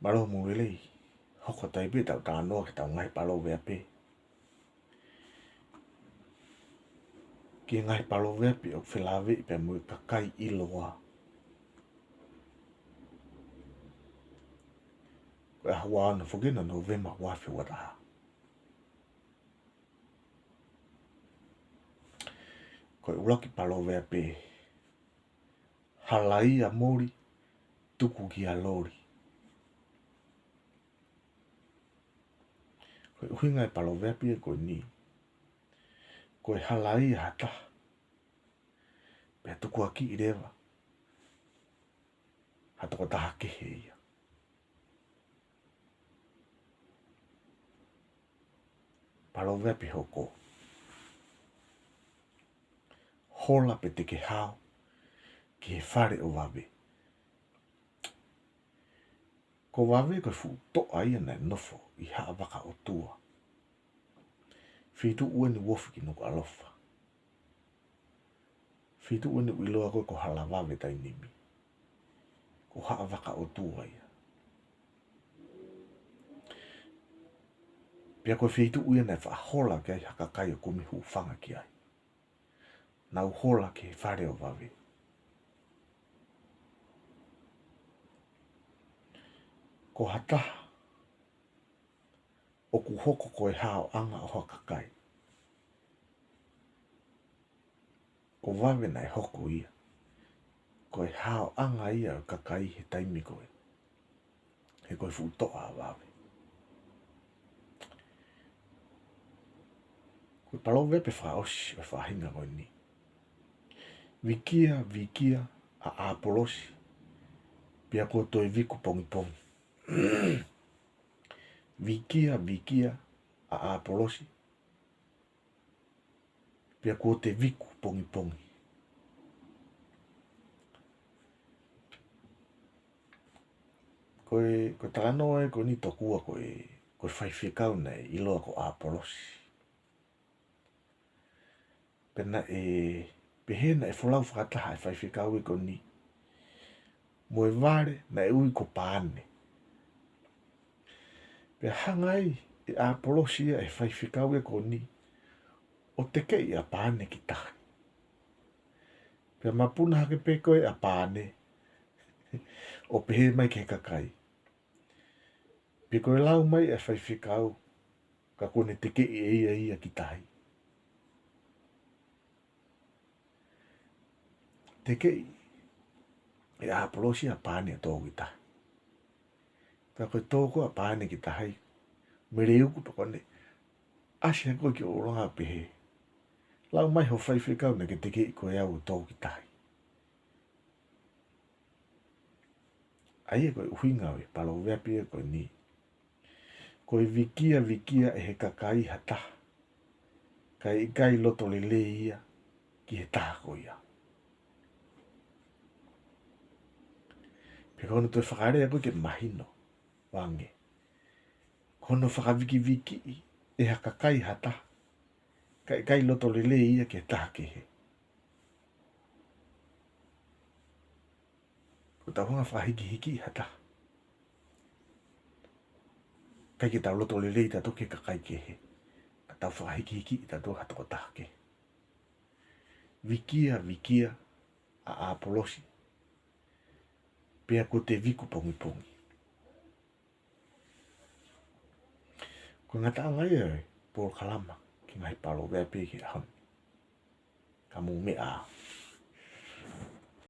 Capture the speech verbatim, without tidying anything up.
Mālō mo e lelei, hoko atu ai pē ʻetau talanoa ki heʻetau ngaahi paloveape. Ki he ngaahi paloveape ʻoku felāveʻi pea mo e kakai ʻiloa. Ko e ʻaho ua ono foki eni ʻo Nōvema ua afe ua taha. Ko e ʻuluaki paloveape: Halaia moli, tuku kia loli. Ko e ʻuhinga e paloveape ko eni, ko e halaia ha taha, pea tukuakiʻi leva ha tokotaha kehe ia. Paloveape hoko: Hola pe te ke hao ki he fale ʻo vave. Ko vave ko e fuʻu toʻa ia naʻe nofo ʻi Haʻavakaʻotua. Feituʻu eni ʻoku ofi ki Nukuʻalofa. Feituʻu eni ʻoku ʻiloa ko ē ko Halavave taimi ni. Ko Haʻavakaʻotua ia. Pea ko e feituʻu ia naʻe faʻa hola ki ai ha kakai ʻo kumi hūfanga ki ai. Nau hola ki he fale ʻo vave. Ko ha taha ʻoku hoko ko e haoʻanga ʻo ha kakai. Ko vave naʻe hoko ia ko e haoʻanga ia ʻo e kakai he taimi ko ē. He ko e fuʻu toʻa ʻa vave. Ko e paloveape fakaʻosi ʻo e faʻahinga ko eni: Vikia, vikia ʻa ʻApolosi, pea kuo toe viku pongipongi. Vikia, vikia ʻa ʻApolosi, pea kuo te viku pongipongi. Ko e, ko e talanoa ē ko eni tokua ko e, ko e faifekau naʻe ʻiloa ko ʻApolosi. Pea naʻe, pehē naʻe folau fakataha e faifekau ē ko eni mo e vale naʻe ui ko Pane. Pea hanga ai ʻe ʻApolosi ia ʻe he faifekau ē ko eni ʻo tekeʻi ʻa Pane ki tahi. Pea mapuna hake pē ko ē ʻa Pane ʻo pehē mai ki he kakai, pe ko e lau mai ʻa e faifekau, ka kuo ne tekeʻi ʻe ia ia ki tahi. Tekeʻi ʻe ʻApolosi ʻa Pane ʻo tō ki tahi. Pea ko e tō ko ē ʻa Pane ki tahi, mele uku pea ko ʻene ʻasi hake ko ē ki ʻolunga ʻo pehē, lau mai ho faifekau naʻa ke tekeʻi ko e au ʻo tō ki tahi. ʻA ia ko e ʻuhinga ʻo e paloveape ko eni, ko e vikia vikia ʻe he kakai ha taha, kae ʻikai loto lelei ia ki he taha ko ia. Pea ko hono toe fakalea ko ē ke mahino ange, ko hono fakavikivikiʻi ʻe ha kakai ha taha, kae ʻikai loto lelei ia ki he taha kehe. Ko ʻetau hanga ʻo fakahikihikiʻi ha taha, ʻikai ke tau loto lelei tautolu ki he kakai kehe, ka tau fakahikihikiʻi tautolu ha tokotaha kehe. Vikia vikia ʻa ʻApolosi, pea kuo te viku pongipongi. Ko e ngataʻanga ia ʻo e polokalama ki he ngaahi paloveape ki he ʻaho ni. Ka mou meʻa ā.